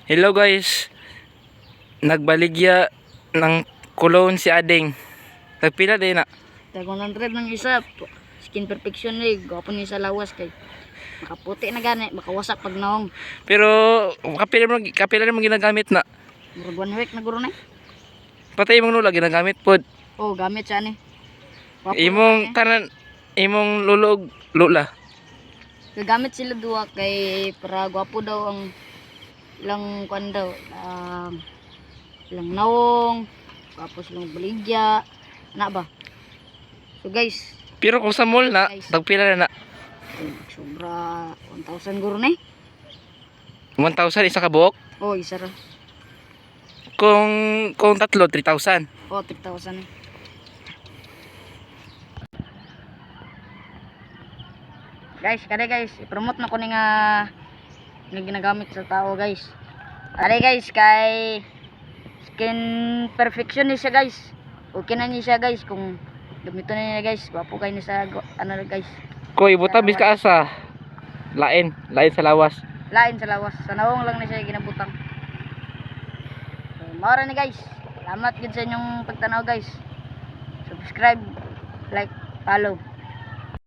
Hello guys. Nagbaligya ng cologne si Ading. Nagpila din na. Tag 100 ng isa. Skin perfection ni, gwapo ni sa lawas kay makaputi na gani, makawasak pag naong. Pero kapila mo ginagamit na. Murag one week na guro na. Patay imong lula ginagamit pod. Oh, gamit siya ni. Gwapo Imong na, eh. tanan imong lolo og lula. Gagamit sila duha kay para gwapo daw ang ilang kuan daw, ilang nawong, gwapo silang baligya, ana ba? So guys, Pero kung sa mall na, Guys. tagpila na na. Sobra 1,000 guro na eh. 1,000 isa ka buok. Oh, isa ra. Kung tatlo 3,000. Oh, 3,000 eh. Guys, kare guys, i-promote na ko ni nga nga ginagamit sa tao guys. Kare guys, kay skin perfection ni siya guys. Okay na ni siya guys kung gamiton na niya guys. Gwapo kay ni sa ano guys. Koy buta bis ka asa. Lain, lain sa lawas. Lain sa lawas. Sa nawong lang ni siya ginabutang. So, mao ra ni guys. Salamat gid sa inyong pagtanaw guys. Subscribe, like, follow.